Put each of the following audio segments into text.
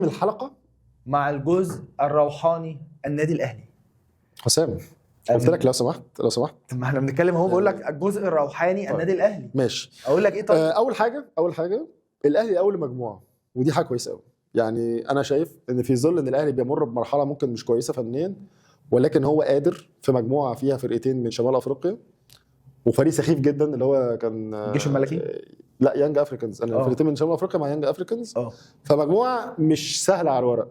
الحلقة مع الجزء الروحاني النادي الاهلي. حسام، قلت لك لو سمحت لو سمحت. طب ما احنا بنتكلم اهو، بقول لك الجزء الروحاني طيب. النادي الاهلي. ماشي. اقول لك ايه؟ طيب اول حاجه الاهلي اول مجموعه، ودي حاجة كويسة قوي. يعني انا شايف ان في ظل ان الاهلي بيمر بمرحلة ممكن مش كويسة فنيا، ولكن هو قادر في مجموعة فيها فرقتين من شمال افريقيا وفريق سخيف جدا اللي هو كان الجيش الملكي؟ لا، يانج افريكانز. انا فرقتين من شمال افريقيا مع يانج افريكانز. فمجموعه مش سهلة على الورق،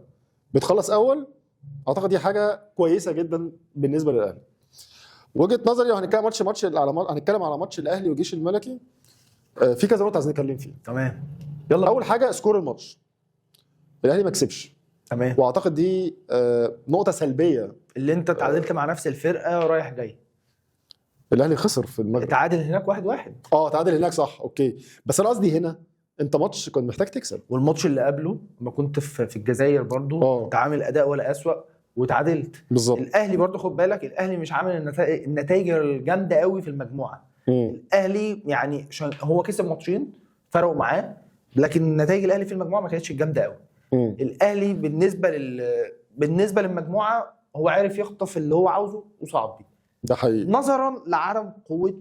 بتخلص اول، اعتقد دي حاجة كويسة جدا بالنسبة للاهلي. وجهه نظري لو هنتكلم ماتش ماتش على هنتكلم على ماتش الاهلي والجيش الملكي، في كذا نقطة عايزين نتكلم فيها. تمام، يلا. اول حاجة score الماتش، الاهلي ما كسبش. واعتقد دي نقطة سلبيه. اللي انت تعادلت مع نفس الفرقة رايح جاي. الاهلي خسر في المغرب. تعادل هناك 1-1. اه، تعادل هناك صح، okay، بس انا قصدي هنا انت ماتش كنت محتاج تكسب. والماتش اللي قبله لما كنت في الجزائر برضو تعامل اداء ولا اسوأ وتعادلت. الاهلي برضو خد بالك، الاهلي مش عامل النتائج الجامدة قوي في المجموعه. الاهلي يعني عشان هو كسب ماتشين فرقوا معاه، لكن نتائج الاهلي في المجموعة ما كانتش الجامدة قوي. الاهلي بالنسبة للمجموعة هو عارف يخطف اللي هو عاوزه وصعد بيه. ده حقيقي. نظرا لعدم قوة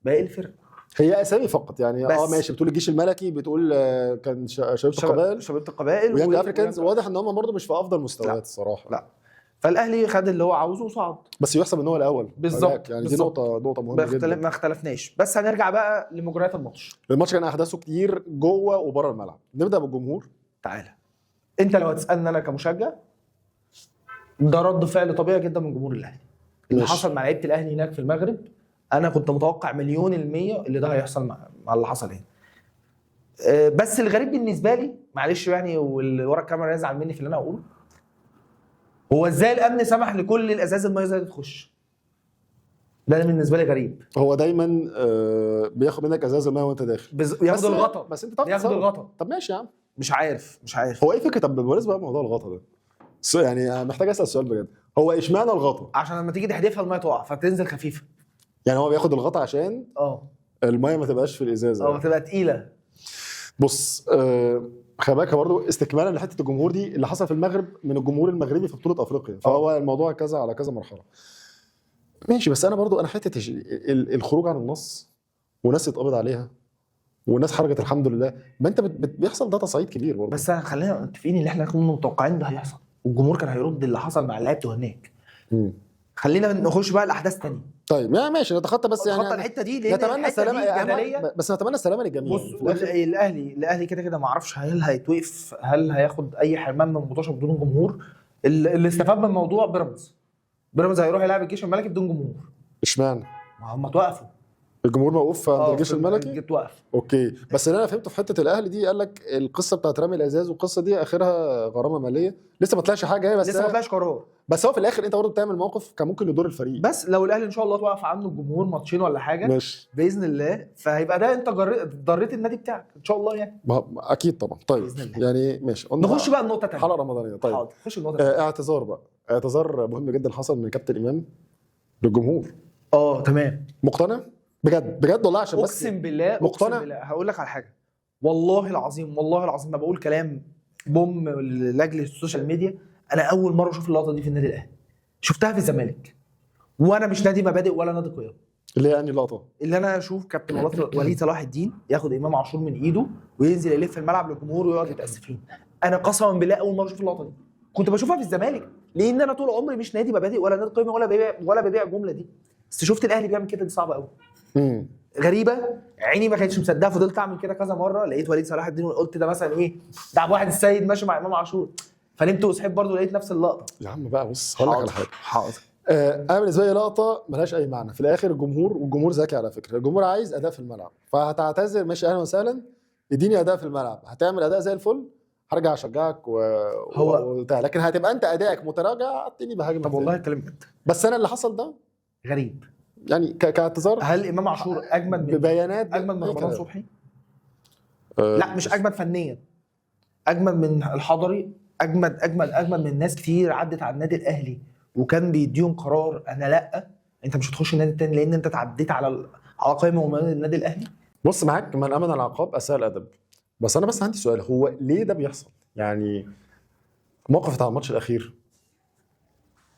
باقي الفرق. هي اسامي فقط يعني. بس. ماشي، بتقول الجيش الملكي، بتقول كان شبيبة القبائل. شبيبة القبائل ويانج افريكانز، واضح ان هم برضه مش في افضل مستويات الصراحه. لا. فالاهلي خد اللي هو عاوزه وصعد. بس يحسب ان هو الاول. يعني دي نقطه مهمة جدا. ما اختلفناش، بس هنرجع بقى لمجريات الماتش. الماتش كان احداثه كتير جوه وبره الملعب. نبدا بالجمهور. تعالى، انت لو هتسالني انا كمشجع، ده رد فعل طبيعي جدا من جمهور الاهلي اللي حصل مع لعيبة الاهلي هناك في المغرب. انا كنت متوقع مليون المية اللي ده هيحصل مع اللي حصل هنا. بس الغريب بالنسبة لي، معلش يعني، واللي ورا الكاميرا يزعل مني في اللي انا هقوله، هو ازاي الامن سمح لكل الازاز المية زي تخش؟ ده بالنسبة لي غريب. هو دايما بياخد منك ازاز المية وانت داخل. ياخد بس الغطا. بس انت تعرف ياخد تتصرف. الغطا. طب ماشي يا عم. مش عارف، مش عارف. هو ايه فكره؟ طب بالمناسبة بقى موضوع الغطا ده، يعني أنا محتاج اسال سؤال بجد، هو اشمعنى الغطا؟ عشان لما تيجي تحدفها المية تقع فتنزل خفيفه. يعني هو بياخد الغطا عشان المية ما تبقاش في الازازه. يعني. تبقى تقيله. بص، خلي بالك برضه استكمالا لحته الجمهور دي، اللي حصل في المغرب من الجمهور المغربي في بطوله افريقيا، فهو الموضوع كذا على كذا مرحلة. ماشي، بس انا برضو انا حتة الخروج عن النص وناس اتقبض عليها وناس خرجت الحمد لله، ما انت بيحصل ده تصعيد كبير برضه. بس خلينا متفقين ان احنا كنا متوقعين ده هيحصل، والجمهور كان هيرد اللي حصل مع لعيبته هناك. خلينا نخش بقى لاحداث تانية. طيب يعني ماشي، نتخطى بس يعني نتخطى الحتة دي لان نتمنى الحتة السلامة دي جدليه. بس نتمنى السلامة للجميع. بص، في الآخر. الاهلي كده كده ما اعرفش هل هيتوقف، هل هياخد اي حرمان من المطوشه بدون جمهور. اللي استفاد من الموضوع بيراميدز. بيراميدز هيروح يلعب الجيش الملكي بدون جمهور. اشمعنى؟ ما هم توقفوا. الجمهور موقوف عند الجيش الملكي؟ اتوقف. okay، بس اللي انا فهمته في حتة الاهلي دي، قال لك القصة بتاعت رامي الازاز والقصه دي اخرها غرامة ماليه، لسه ما طلعش حاجة هي بس. لسه ما طلعش قرار. بس هو في الاخر انت برضه بتعمل موقف كان ممكن يضر الفريق. بس لو الاهلي ان شاء الله توقف عنه الجمهور ماتشين ولا حاجة باذن الله، فهيبقى ده انت ضريت النادي بتاعك ان شاء الله يعني. ما اكيد طبعا. طيب. بإذن الله. يعني ماشي، قلنا نخش بقى النقطة الثانيه. حلقة رمضانيه، طيب. حاضر، خش النقطة الثانيه. اعتذار بقى، اعتذار مهم جدا حصل من كابتن امام للجمهور. اه تمام. مقتنع بجد بجد والله عشان بس اقسم بالله. مقتنع؟ اقسم بالله هقول لك على حاجه، والله العظيم، والله العظيم ما بقول كلام بوم لاجل ال social media. انا اول مرة اشوف اللقطة دي في النادي الاهلي، شفتها في الزمالك، وانا مش نادي مبادئ ولا نادي قيم. اللي هي انهي لقطة؟ اللي انا اشوف كابتن وليد صلاح الدين ياخد امام عاشور من ايده وينزل يلف الملعب للجمهور ويقعد يتاسف لهم. انا قسما بالله اول مرة اشوف اللقطة دي، كنت بشوفها في الزمالك، لان انا طول عمري مش نادي مبادئ ولا نادي قيمة ولا ببيع الجملة دي، بس شفت الاهلي بيعمل كده، دي صعبة قوي. غريبه، عيني ما كانتش مصدقه. فضلت اعمل كده كذا مره، لقيت وليد صلاح الدين، قلت ده مثلا ايه ده، عبد الواحد السيد ماشي مع امام عاشور، فنمت وصحيت برضه لقيت نفس اللقطه. يا عم بقى بص، هقول لك على حاجه. حاضر. انا بالنسبة لي لقطة ملهاش اي معنى في الاخر. الجمهور، والجمهور ذكي على فكره، الجمهور عايز اداء في الملعب، فهتعتذر ماشي اهلا وسهلا، اديني اداء في الملعب، هتعمل اداء زي الفل هرجع اشجعك وبتاع، لكن هتبقى انت ادائك متراجع اديني بهاجمك طب والله تاني. الكلام جد. بس انا اللي حصل ده غريب. يعني كاعتذار هل امام عاشور اجمد من ببيانات اجمد من أي رمضان كلام. صبحي؟ لا، مش اجمد فنيا، اجمد من الحضري، اجمد اجمد اجمد من ناس كتير عدت على النادي الاهلي وكان بيديهم قرار انا لا، انت مش هتخش النادي التاني لان انت تعديت على قائمة ومبادئ النادي الاهلي. بص، معاك من امن العقاب اساء الادب، بس انا بس عندي سؤال، هو ليه ده بيحصل؟ يعني الموقف بتاع الماتش الاخير،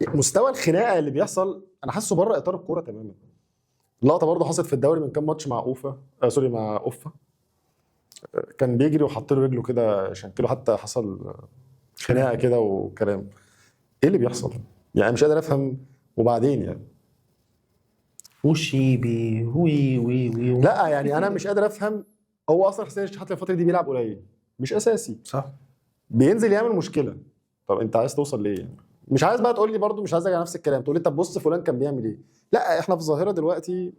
مستوى الخناقة اللي بيحصل انا حاسه بره اطار الكورة تماما. لقطة برضه حصلت في الدوري من كام ماتش مع اوفا، sorry مع اوفا، كان بيجري وحط له رجله كده شنكله، حتى حصل خناقه كده وكلام. ايه اللي بيحصل؟ يعني مش قادر افهم. وبعدين يعني وشيبي وي وي وي لا يعني انا مش قادر افهم. هو اصلا حسين الشحات الفترة دي بيلعب قليل، مش اساسي، صح، بينزل يعمل مشكلة. طب انت عايز توصل لايه يعني؟ مش عايز بقى تقول لي برضو، مش عايز ارجع نفس الكلام، تقول لي طب بص فلان كان بيعمل ايه. لا احنا في ظاهره دلوقتي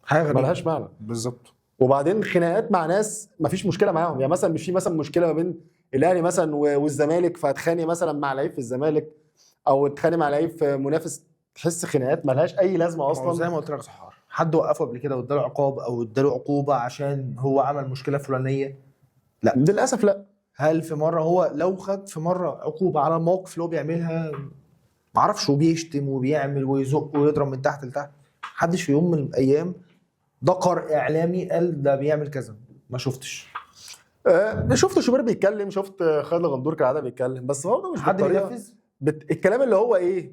حاجة غريبة ملهاش معنى. بالظبط. وبعدين خناقات مع ناس مفيش مشكلة معاهم، يعني مثلا مش في مثلا مشكلة ما بين الاهلي مثلا والزمالك، فاتخانق مثلا مع لعيب في الزمالك او اتخانق مع لعيب في منافس، تحس خناقات ملهاش اي لازمه اصلا زي اصلا. ما قلت لك يا سحار، حد وقفه قبل كده واداله عقاب او اداله عقوبه عشان هو عمل مشكلة فلانيه؟ لا. للاسف لا. هل في مرة هو لو خد في مرة عقوبه على الموقف اللي هو بيعملها، معرفش، وبيشتم وبيعمل ويزق ويضرب من تحت لتحت، محدش في يوم من الايام ذكر اعلامي قال ده بيعمل كذا؟ ما شفتش. شفت شوبير بيتكلم، شفت خالد غندور كالعادة بيتكلم، بس برضه مش حد بالطريقة. بينفذ؟ الكلام اللي هو ايه،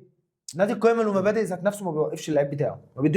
نادي القيم والمبادئ ذات نفسه ما بيوقفش اللعيب بتاعه، ما بيديش